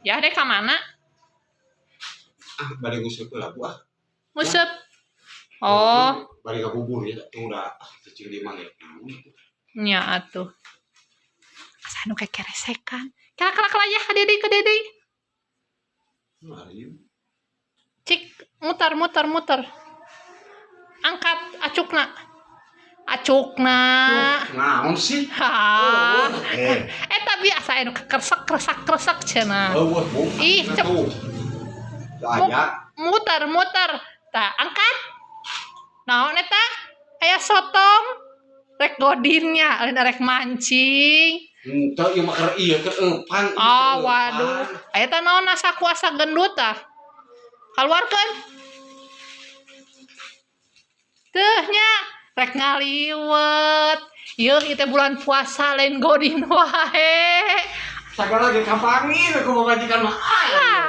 Ya deh, ka mana? Ah, bade nguseup heula, Bu, ah. Nguseup. Oh, Bade ngabubur ya, tuh udah ah, cicing di mana naon atuh. Nya atuh. Asa nu kekeresekan. Kala kala kala ya ka dieu deui, ka dieu deui. Ayo. Cik, muter muter muter. Angkat acukna. Acukna. Naon sih? Ha. Eh, Eta biasa anu keresek kresek kresek cenah. Eueuh, Bu. Ih, Tuh. Aya. Muter muter. Tah, angkat. Naon eta? Aya sotong. Rek godinnya, lain rek mancing. Henteu, ieu mah keur ieu keur eupan. Ah, waduh. Eta naon asa kuasa gendut tah? Kaluarkeun. Teuh nya, rek ngaliwet. Ieu ieu teh bulan puasa, lain godin wae. Sagala ge kapanggil ku pamajikan mah. Ah,